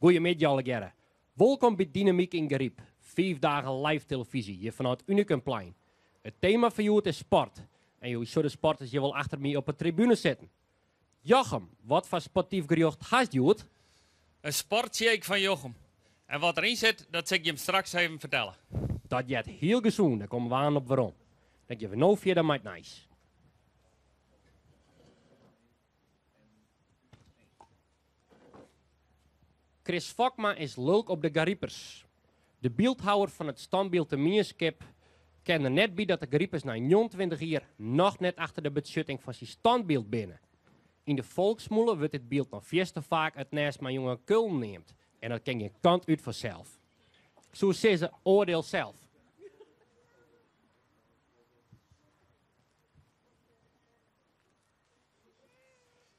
Goeiemiddei allegearre. Wolkom by Dynamyk yn Garyp, 5 dagen live televyzje hjir fanôf it Unicumplein. It tema foar hjoed is sport. En jo sjogge de sporters hjir wol achter my op 'e tribune sitten. Jochem, wat foar sportyf gerjocht hast hjoed? In sportshake fan Jochem. En wat deryn sit, dat sil ik jim straks even fertelle. Dat heart hiel gesûn, dêr komme we aan op werom. Dan gean we no fierder mei it nijs. Chris Fokma is lulk op de Garipers. De byldhouwer fan it standbyld De Mienskip kin der net by dat de Garipers nei 29 jier noch net achter de betsjutting fan syn standbyld binne. Yn de folksmûle wurdt dit byld noch fierste faak it nêst mei jonge kullen neamd en dat kin gjin kant út fansels. Ik soe sizze, oardiel sels.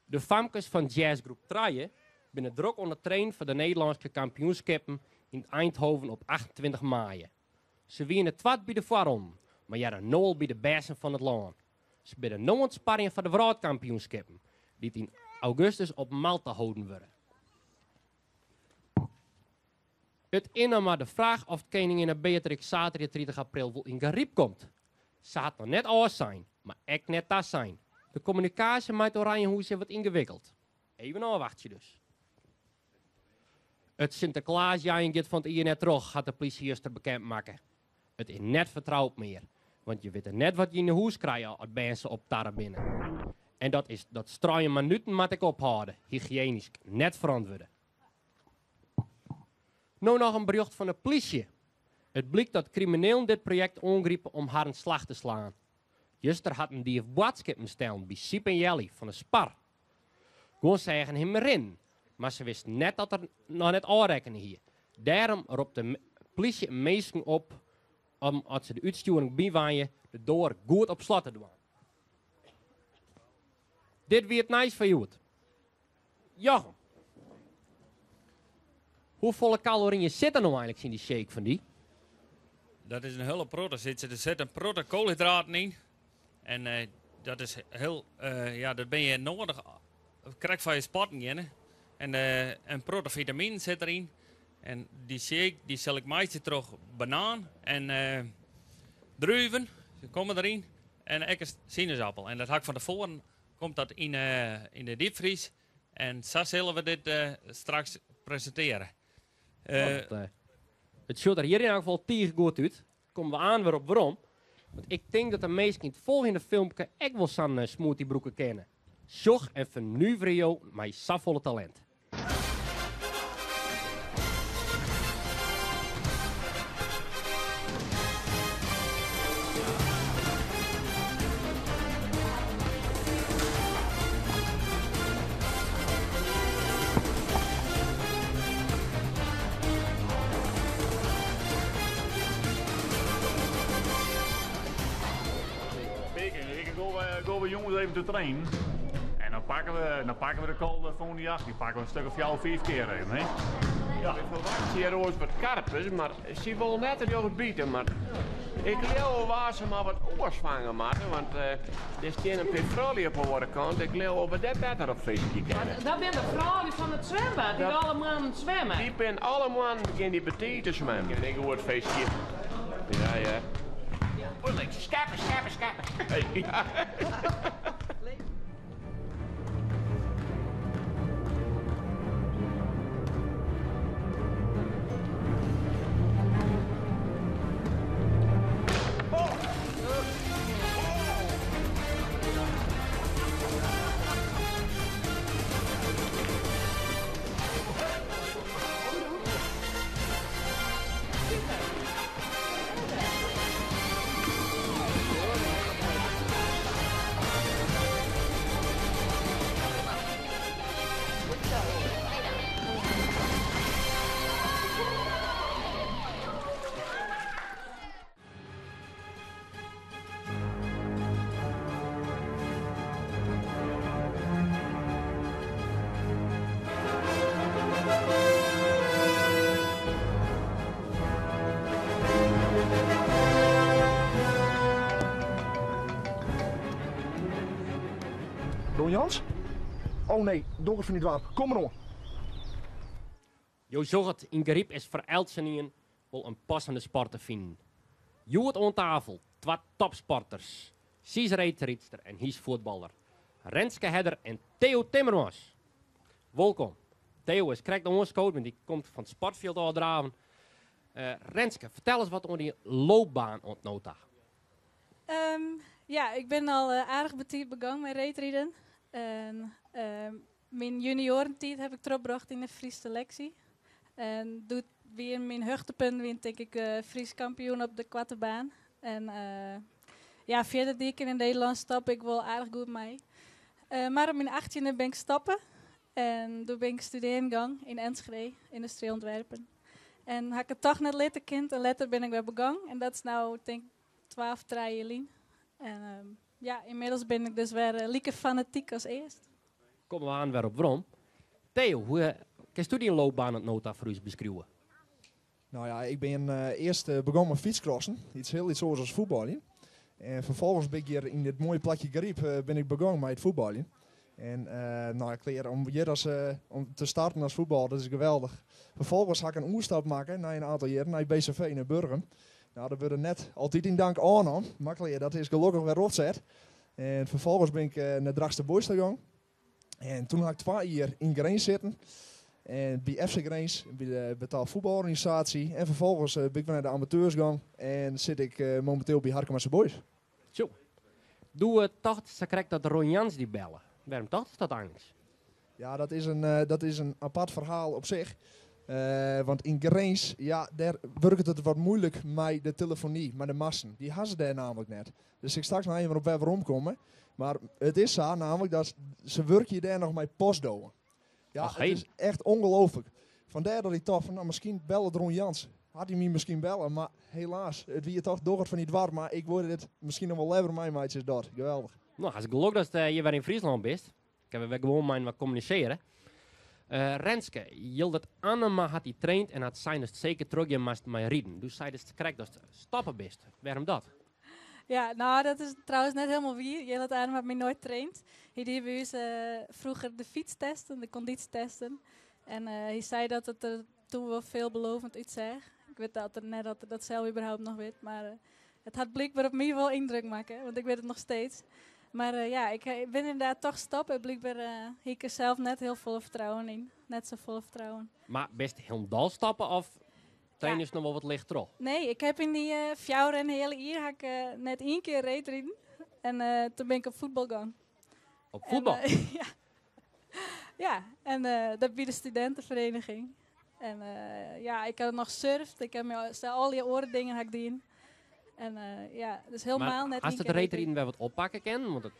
De famkes fan jazzgroep Trije binne drok oan it trainen foar de Nederlânske kampioenskippen yn Eindhoven op 28 maaie. Se wiene twad by de foarronden, mar hearre no al by de bêsten fan it lân. Se binne no oan it sparjen foar de wrâldkampioenskippen, dy't yn augustus op Malta holden wurde. It is noch mar de fraach oft keninginne Beatrix saterdei 30 april wol yn Garyp komt. Se hat noch net ôfsein, mar ek net tasein. De kommunikaasje mei it Oranjehûs is wat yngewikkeld. Even ôfwachtsje dus. It Sinteklaasjeien giet fan 't jier net troch, hat de plysje juster bekend makke. It is net fertroud mear, want je witte net wat je yn 'e hûs krije as bern sa optarre binne. En dat is dat struien mei nuten moat ek ophâlde, hygiënysk net ferantwurde. No noch in berjocht fan de plysje. It blykt dat kriminelen dit projekt oangripe om harren slach te slaan. Juster hat in dief boadskippen stellen by Syp en Jelly fan de Spar. Guon seagen him rinnen, mar se wisten net dat er noch net ôfrekkene hie. Dêrom ropt de plysje minsken op om as se de útstjoering bywenje de doar goed op slot te dwaan. Dit wie it nijs foar hjoed. Jochem, hoefolle kaloryen sitte no eigenlik yn dy shake fan dy? Dat is in hiele protte. Der sit in protte koolhydraten yn. En eh, dat is hiel, eh, ja, dat bin je noadich krekt foar je sporten geane. En eh, in protte fitaminen sit deryn. En dy shake dy sil ik meitsje troch banaan en druven. Se komme deryn. En ek in sinaasappel. En dat ha ik fan tefoaren komt dat yn yn de diepfries. En sa sille we dit straks presintearje. It sjocht der hjir yn elk gefal tige goed út. Komme we aan wer op werom. Want ik tink dat de minsken yn it folgjende filmke ek wol sa'n smoothie brûke kinne. Sjoch en fernuverje jo mei safolle talint. Ik gean jûns even te trainen. En dan pakke we, dan pakke we de kolde fan die jacht. Die pakke we in stuk of fjouwer, fiif kear even. Hè? Ja. Ik ferwachtsje hjir oars wat karpers, mar sy wolle net rjocht bite. Mar ik leau wa se mar wat oars fange moatte, want der stean in pear froulju op de oare kant. Ik leau of we dêr better op fiskje kinne. Dat binne de froulju fan it swimbad, dy't alle moannen swimme. Dy binne alle moannen begjinne dy betiid te swimmen. Kin ik goed fiskje. Ja, ja. Skeppe, skeppe, skeppe. Ja. Don Jans? Oh nee, Donker fan die doarp. Kom mar oan. Jo sjogge it, yn Garyp is foar eltsenien wol in passende sport te finen. Hjoed oan tafel twa topsporters, sy is reedrydster en hy is fuotballer. Renske Herder en Theo Timmermans. Wolkom. Theo is krekt oanskood, want dy komt fan it sportfjild ôfdraven. Renske, fertel ris wat oer dyn loopbaan oant no ta. Ja, ik bin al aardich betiid begûn mei reedriden. En myn juniorentiid haw ik trochbrocht yn de Fryske seleksje. En doe wie myn hichtepunt wie tink ik Frysk kampioen op de koarte baan. En ja, fierder die ik yn de Nederlânske top ek wol aardich goed mei. Mar op myn achttjinde bin ik stoppe. En doe bin ik studearjen gong yn Enschede, industrieel ontwerpen. En ha ik it toch net litte kind en letter bin ik wer begûn. En dat is no tink ik twa of trije jier lyn. En ja, ynmiddels bin ik dus wer like fanatyk as earst. Komme we aanst wer op werom. Theo, hoe kinsto dyn loopbaan oant no ta foar ús beskriuwe? Nou ja, ik bin earst begûn mei fytskrossen, iets hiel iets oars as fuotbaljen. En ferfolgens bin ik hjir yn dit moaie plakje Garyp bin ik begûn mei it fuotbaljen. En nou ja, klear om hjir as, om te starten as fuotballer, dat is geweldich. Ferfolgens ha ik in oerstap makke nei in oantal jierren nei BCV, nei Burgum. Nou, dat wurde net altyd yn dank oannommen, mar klear, dat is gelokkich wer rjochtset. En ferfolgens bin ik nei Drachtster Boys ta gong. En toen ha ik twa jier yn Grins sitten. En by FC Grins, by de betaald voetbalorganisatie. En ferfolgens bin ik wer nei de amateurs gong. En sit ik momenteel by Harkemase Boys. Zo. Doe tochtst sakrekt dat Ron Jans dy belle. Wêrom tochtst dat eins? Ja, dat is in apart ferhaal op sich. Want yn Grins, ja, dêr wurket it wat moeilik mei de telefony, mei de masten. Dy ha se dêr namelijk net. Dêr sil ik straks noch even op wer werom komme. Mar it is sa namelijk dat se wurkje dêr noch mei postdowen. Ja, Ach, it is echt ongelooflijk. Fandêr dat ik tocht fan, nou, miskien bellet Ron Jans. Hat hy my miskien belle, mar helaas, it wie toch Doggert fan it doarp. Mar ik wol dit miskien noch wol leaver meimeitsje as dat. Geweldich. No, hast gelok datst hjir wer yn Fryslân bist. Kinne we wer gewoan mei inoar kommunisearje. Renske, Jildert Anema hat dy traind en hat sein datst seker trochgean moatst mei riden. Doe seidest krekt datst stoppe bist. Wêrom dat? Ja, nou dat is trouwens net hielendal wier. Jildert Anema hat my noait traind. Hy die by ús froeger de fytstesten, de kondysjetesten. En hy sei dat it der doe wol veelbelovend útseach. Ik wit dat er net dat er dat sels überhaupt noch wit, mar it hat blykber op my wol yndruk makke, want ik wit it noch steeds. Mar ja, ik bin ynderdaad toch stoppe. Blykber hie ik der sels net hiel folle fertrouwen yn. Net sa folle fertrouwen. Mar bist hielendal stoppe of trainest noch wol wat licht troch? Nee, ik haw yn dy fjouwer en in heale jier ha ik net ien kear reedriden. En toen bin ik op fuotbal gong. Op fuotbal? En, ja. Ja, en dat by de studentenvereniging. En ja, ik ha noch surft. Ik ha al dy oare dingen ha ik dien. En ja, dus hielendal net. Hast it reedriden wer wat oppakke kinnen? Want dat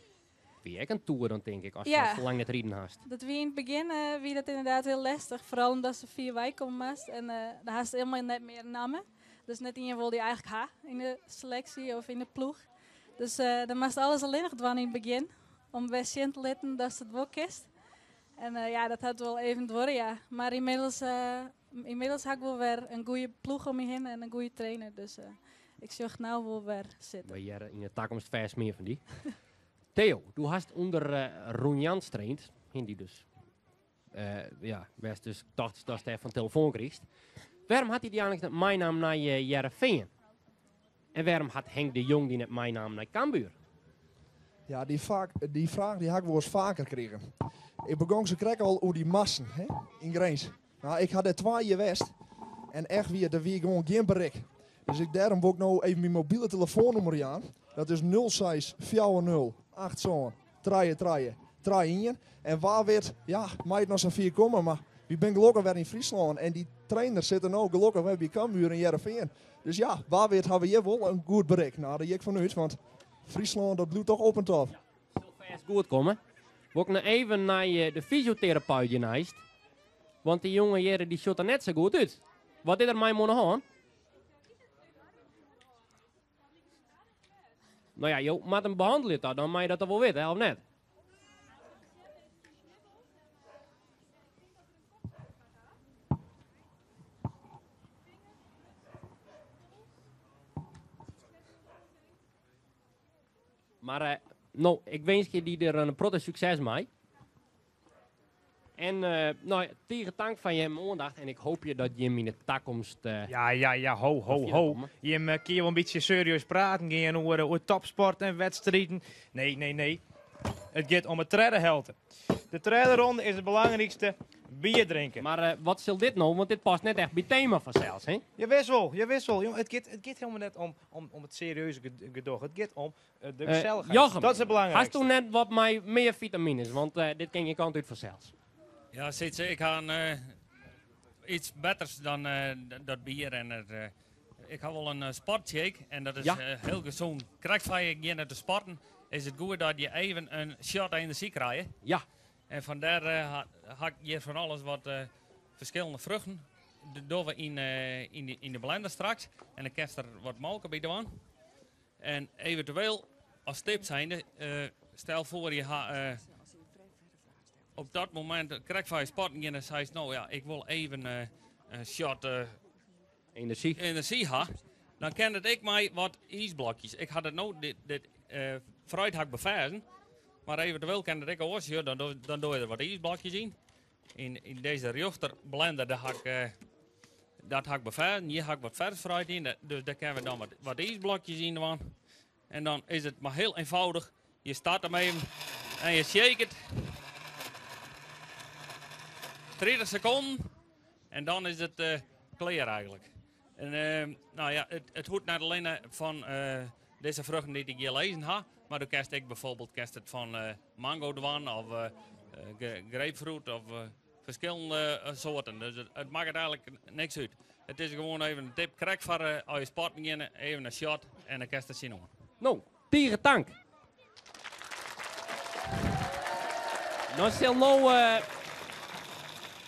wie ek in toer dan tink ik, ast ja. lang net riden hast. Dat wie yn it begjin wie dat ynderdaad hiel lestich. Foaral omdatst sa fier wei komme moatst. En dan hast hielendal net mear namme. Dus net ien wol dy eigentlik ha yn de seleksje of yn de ploech. Dus dan moatst alles allinnich dwaan yn it begjin. Om wer sjen te litten datst it wol kinst. En ja, dat hat wol even duorre, ja. Mar ynmiddels, ynmiddels ha ik wol wer in goede ploech om my hinne en in goede trainer. Dus ik sjoch no wol wer sitten. We hearre yn de takomst fêst mear fan dy. Theo, do hast ûnder Ron Jans traind. Hin dy dus, ja, wêr'tst dus tochtst datst dêr fan telefoan krigest. Wêrom hat hy dy eigentlik net meinaam nei Hearrenfean? En wêrom hat Henk de Jong dy net meinaam nei Cambuur? Ja, dy, dy fraach dy ha ik wolris faker krigen. Ik begûn sakrekt al oer dy masten hè, yn Grins. Nou, ik ha dêr twa jier west en echt wier, der wie gewoan gjin berik. Dus ik, dêrom wol ik no even myn mobile telefoannûmer jaan. Dat is 06 40 87 33 31. En wa wit, ja, mei it noch sa fier komme, mar wy binne gelokkich wer yn Fryslân en dy trainers sitte no gelokkich wer by Cambuur en Hearrenfean. Dus ja, wa wit ha we hjir wol in goed berik. Nou, dêr gean ik fan út, want Fryslân dat bliuwt toch op en top. Ja, sil fêst goed komme. Wol ik noch even nei de fysioterapeut hjirneist. Want dy jonge hjir dy sjocht der net sa goed út. Wat is der mei him oan de hân? No ja, jo moatte him behannelje ta, dan meie je dat toch wol witte, of net? Mar no, ik winskje dy der in protte sukses mei. En no, tige tank foar jim oandacht en ik hoopje dat jim yn de takomst. Ja, ja, ja, ho, ho, ho. Jim kinne wol in bytsje serieus praten gean oer, oer topsport en wedstriden. Nee, nee, nee. It giet om 'e tredde helte. De tredde ronde is it belangrykste, bier drinke. Mar eh, wat sil dit no? Want dit past net echt by tema fansels, hè? Jawis wol, jawis wol. Jong, it giet hielendal net om, om, om it serieuze gedoch. It giet om de gesellichheid. Jochem, dat is it belangrykste. Hasto net wat mei mear fitamines? Want dit kin gjin kant út fansels. Ja, Sytse, ik ha in, iets betters dan dat bier en it, ik ha wol in sportshake en dat is Ja. hiel gesûn. Krekt foar je geane te sporten is it goed dat je even in shot enerzjy krije. Ja. En fandêr ha ik hjir fan alles wat ferskillende fruchten. Dat dogge we yn de blender straks. En dan kinst der wat molke by dwaan. En eventueel, as tip zijnde, stel foar je ha op dat momint, krekt foar je sporten gean, dan seist no ja, ik wol even in shot Enerzjy. enerzjy ha. Dan kin it ek mei wat iisblokjes. Ik ha dat no, dit, dit fruit ha ik beferzen, mar eventueel kin it ek oars. Ja, dan doe je der wat iisblokjes yn. Yn dizze rjochter blender, dêr ha ik, dat ha ik beferzen. Hjir ha ik wat fers fruit yn, dus dêr kinne we dan wat iisblokjes yn dwaan. En dan is it mar hiel eenvoudig. Je start him even en je shake it. 30 sekonden en dan is it klear eigenlik. En no ja, it hoecht net allinne fan dizze fruchten dy't ik hjir lizzen ha, mar do kinst ek byfoarbyld kinst it fan mango dwaan of grapefruit of ferskillende soarten. Dus it makket eigenlik niks út. It is gewoan even in tip, krekt foar as je sporten geane, even in shot en dan kinst der tsjinoan. No, tige tank. Dan sil no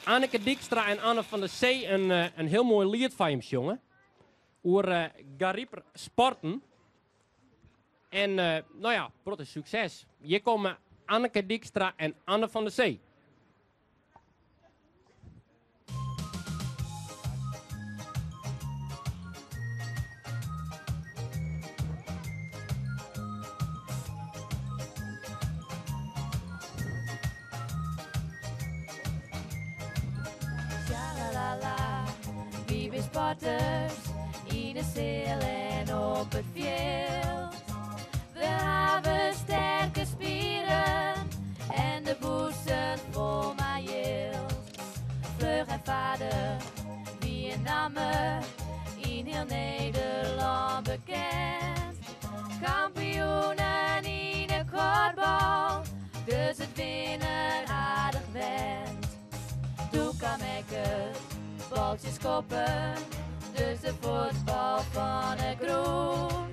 Anneke Dykstra en Anne van der Zee in hiel moai liet foar jim sjonge oer Gariper sporten. En no ja, protte sukses. Hjir komme Anneke Dykstra en Anne van der Zee. Sjalalala, wy binne sporters yn de seal en op it fjild. We hawwe sterke spieren en de bûsen fol mei jild. Fluch en fardich wie in namme yn hiel Nederlân bekend. Kampioenen yn de kuorbal, dus it winnen aardich wend. Doe kaam ek it baltsje skoppen, dus de fuotbal fan 'e grûn.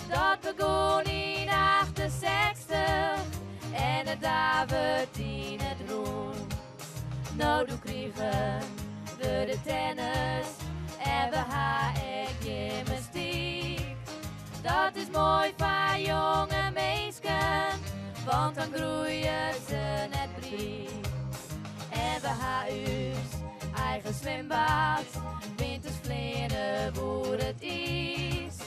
Dat begûn yn 68 en it davert yn it rûn. No, doe krigen we de tennis en we ha ek gymnastyk. Dat is moai foar jonge minsken, want dan groeie se net bryk. En we ha ús eigen swimbad, winters fleane we oer it iis.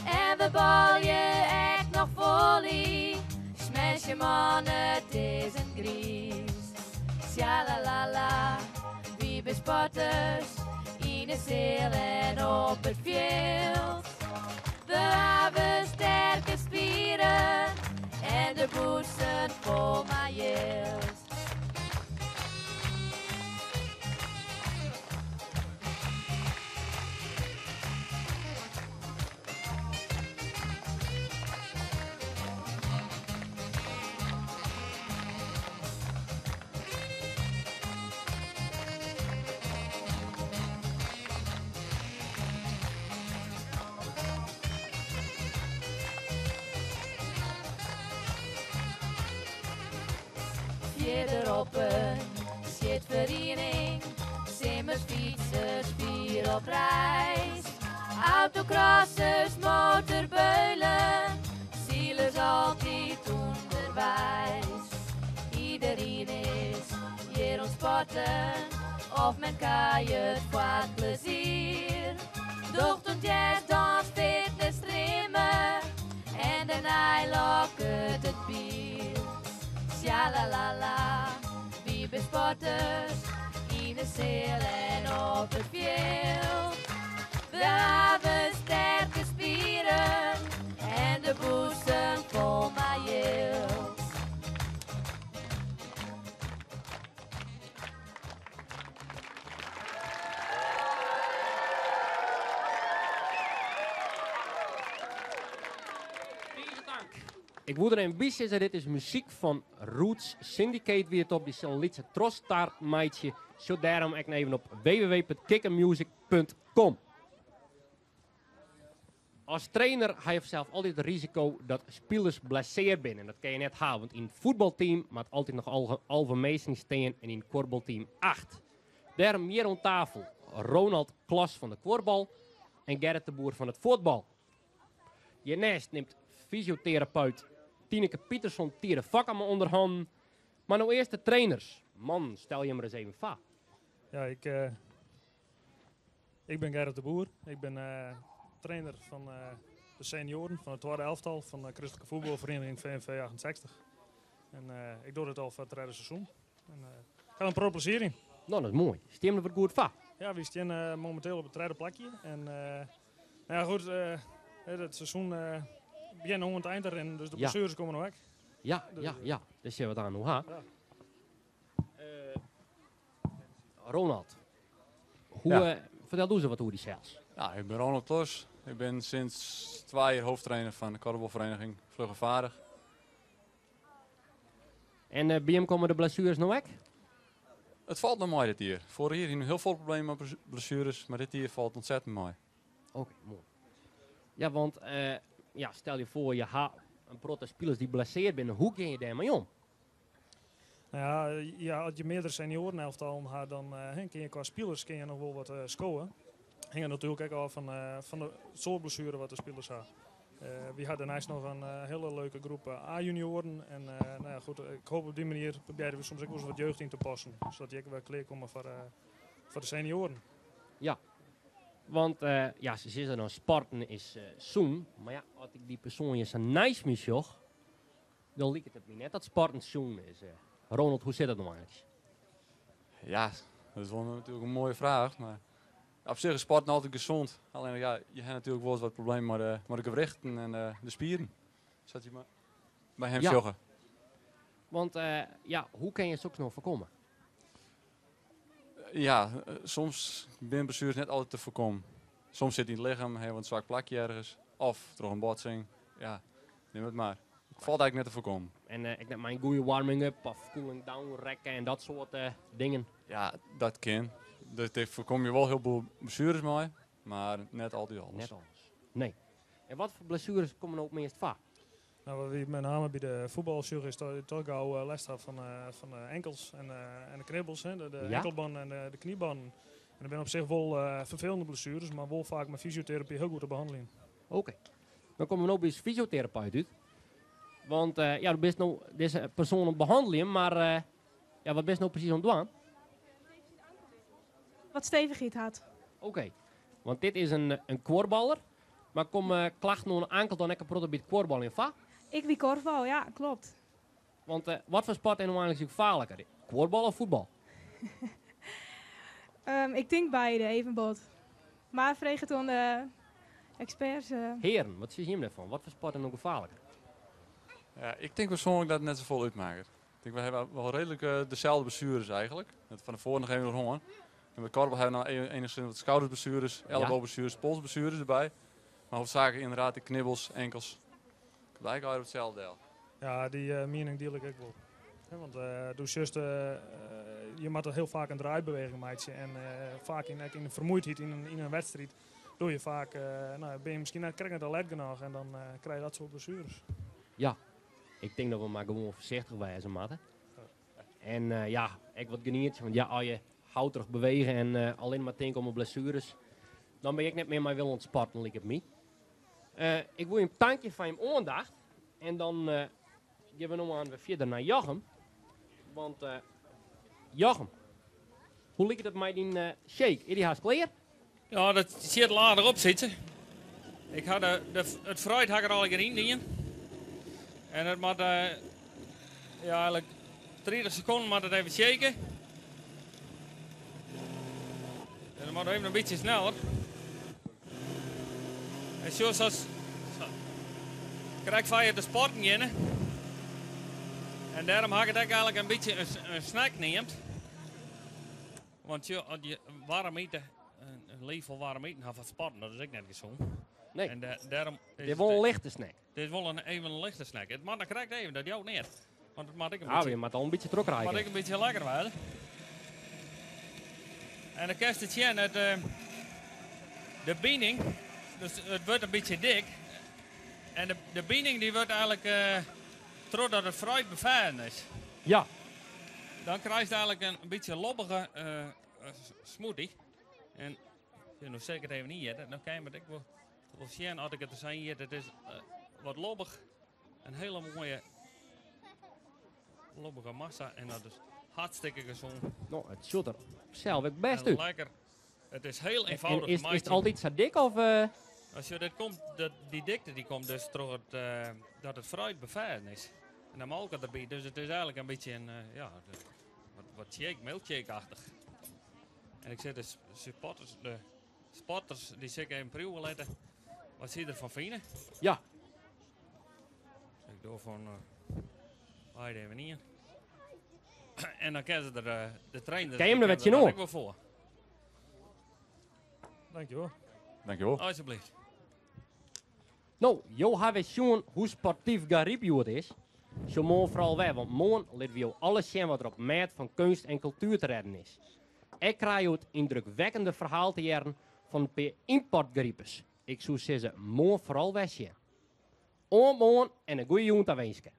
En we balje ek noch volley, smash je man, it is in griis. Sjalalala, wy binne sporters, yn de seal en op it fjild. We hawwe sterke spieren en de bûsen fol mei jild. Fierder op in sjitferiening, simmers, fytsers, fier op reis. Autocrossers, motorbeulen, silers altyd ûnderweis. Iderien is hjir oan sporten, of men kuiert foar it plezier. Docht oan jazz, dans, fitness, trimmen en dêrnei lokket it bier. Sjalalala, wy binne sporters, yn de seal en op it fjild. We hawwe sterke spieren en de bûsen fol mei jild. Tige tank. Ik woe der even by sizze, dit is muzyk fan Roots Syndicate wie it op. Dy sil in lytse trochstart meitsje. Sjoch dêrom ek even op www.kikkermusic.com. As trainer ha je fansels altyd it risiko dat spilers blesseard binne. En dat kinne je net ha, want yn it fuotbalteam moat altyd noch 11 minsken stean en yn it kuorbalteam 8. Dêrom hjir oan tafel Ronald Klos fan de kuorbal en Gerrit de Boer fan it fuotbal. Hjirnêst nimt fysioterapeut Tineke Pieterson Tiere Fokkema ûnder hannen. Mar no earst de trainers. Mannen, stel jim ris even foar. Ja, ik, ik ben Gerrit de Boer. Ik ben trainer fan de senioaren fan it twadde elftal fan de Kristlike Fuotbalferiening VNV 68. En ik doch dit al foar it tredde seizoen. En, ik ha der in protte plezier yn. No, dat is moai. Stean der wat goed foar? Ja, wy stean mominteel op it tredde plakje. En nou ja, goed, it seizoen begjint no oan it ein te rinnen, dus de blessueres komme no ek. Ja, ja, ja. Dêr sjogge we it oan no ha. Ronald, hoe, Ja. fertel doe ris wat oer dysels. Ja, ik ben Ronald Klos. Ik ben sinds 2 jaar hoofdtrainer van de korfbalvereniging Vlug en Vaardig. En by jim komme de blessueres no ek? It falt noch mei dit jier. Foarich jier hiene we hiel folle problemen mei blessueres, mar dit jier falt it ontzettend mei. Oké, moai. Ja, want ja, stel je foar je ha in protte spilers dy't blesseard binne, hoe gean je dêrmei om? Nou ja, ja, as je meardere senioarenelftallen ha, dan kin je kwa spilers kin je noch wol wat skowe. Hinget natuerlik ek ôf fan de soart blessuere wat de spilers ha. Wy ha dêrneist noch in hiele leuke groep A-junioaren. En nou ja, goed, ik hoop op dy manier probearje we soms ek wolris wat jeugd yn te passen, sadat dy ek wer klear komme foar de senioaren. Ja, want ja, se sizze dan sporten is sûn, mar ja, as ik dy persoan hjir sa neist my sjoch, dan liket it my net dat sporten sûn is. Ronald, hoe sit dat no eins? Ja, dat is wol natuerlik in moaie fraach, mar op sich is sporten altyd gesond. Allinnich ja, je ha natuerlik wolris wat problemen mei de gewrichten en de spieren. Sa't je by him sjogge. Want ja, hoe kin je soks no foarkomme? Ja, soms binne blessueres net altyd te foarkommen. Soms sit yn it lichem, ha je wat in swak plakje ergens. Of troch in botsing. Ja, nim it mar. It falt eigentlik net te foarkommen. En ek net mei in goede warming-up of cooling down rekke en dat soart dingen? Ja, dat kin. Dêr foarkomme je wol hiel boel blessueres mei, mar net altyd alles. Net alles, nee. En wat foar blessueres komme no it meast foar? Nou, wat wy met name by de fuotbal sjogge is dat je toch gau lêst ha fan de enkels en de knibbels, hè, de enkelbannen en de kniebannen. En dat binne op sich wol ferfelende blessueres, mar wol faak mei fysioterapy hiel goed te behanneljen. Oké. Dan komme we no by ús fysioterapeut út. Want ja, do bist no dizze persoan oan it behanneljen, mar ja, wat bist no presys oan it dwaan? Wat stevichheid hat. Oké, want dit is in kuorballer. Mar komme klachten oan de ankel dan ek in protte by it kuorbaljen foar? Ek by kuorbal, ja, klopt. Want wat foar sport is no eigenlik gefaarliker, kuorbal of fuotbal? Ik tink beide, even bot. Mar freegje it oan de eksperts. Hearen, wat sizze jim dêrfan? Wat foar sport is no gefaarliker? Ja, ik tink persoanlik dat it net safolle útmakket. Ik tink, we hawwe wol reedlik deselde blessueres eigenlik. Dat fan de foaren noch even oer hân. En by kuorbal hawwe we no enigszins wat skoudersblessueres, elleboogblessueres, polsblessueres derby. Mar hoofdzakelijk inderdaad de knibbels, enkels. Komt eigenlik allegear op itselde del. Ja, dy miening diel ik ek wol. Want do sjochst, je moatte hiel faak in draaibeweging meitsje en faak ek yn de fermoeidheid yn in wedstriid doe je faak, no, bin je miskien net krekt net alert genôch en dan krije je dat soart blessueres. Ja, ik tink dat we mar gewoan foarsichtich wêze moatte. En ja, ek wat genietsje, want ja, as je houterich bewege en allinne mar tinke om 'e blessueres, dan bin je ek net mear mei wille oan it sporten, liket my. Ik wol jim tankje foar jim oandacht en dan gean we no oan wer fierder nei Jochem. Want Jochem, hoe liket it mei dyn shake? Is dy hast klear? Ja, dat sit al aardich op, Sytse. Ik ha de, de, it fruit ha ik der allegear yn dien. En it moat ja, eigenlik. 30 sekonden moat it even shaken. En dan moat even in bytsje sneller. En sjoch, sa, krekt foar je te sporten geane. En dêrom ha ik it ek eigenlik in bytsje in snack neamd. Want sjoch, as je waarm ite, in liif fol waarm iten ha foar it sporten, dat is ek net gesûn. Nee. En dêrom is Dit is wol in lichte snack. Dit is wol in, even in lichte snack. It moat noch krekt even, dat jout neat. Want it moat ek in Ah, bytsje, je moat al in bytsje trochkrije. moat ek in bytsje lekker wurde. En dan kinst it sjen, it, de bining, dus it wurdt in bytsje dik. En de bining dy wurdt eigenlik, trochdat it fruit befêden is. Ja. Dan krijst eigenlik in bytsje lobbige smoothie. En no sil ik it even ynjitte, dan kin je it ek wol wol sjen as ik it der sa ynjit. It is wat lobbich. In hiele moaie lobbige massa en dat is hartstikke gesûn. No, it sjocht der sels ek bêst En út. lekker. It is hiel En eenvoudig is, te is it meitsjen. altyd sa dik of? As je, dit komt, dat, dy dikte dy komt dus troch it, dat it fruit befêden is. En de molke derby, dus it is eigenlik in bytsje in, ja, wat, wat shake, milkshake-achtich. En ik sit de supporters, de sporters, dy sil ik even priuwe litte. Wat sy derfan fine. Ja. Ik doe fan beide even ien. En dan kinne se der, de trainer. Kin je him der die wer kin der tsjinoan? ek wol foar. Dankjewol. Dankjewol. Alsjeblieft. No, jo hawwe sjoen hoe sportyf Garyp hjoed is. Sjoch moarn foaral wer, want moarn litte we jo alles sjen wat der op mêd fan keunst en kultuer te rêden is. Ek krije jo it yndrukwekkende ferhaal te hearren fan in pear ymportgaripers. Ik soe sizze, moarn foaral wer sjen. Oant moarn en in goeie jûn tawinske.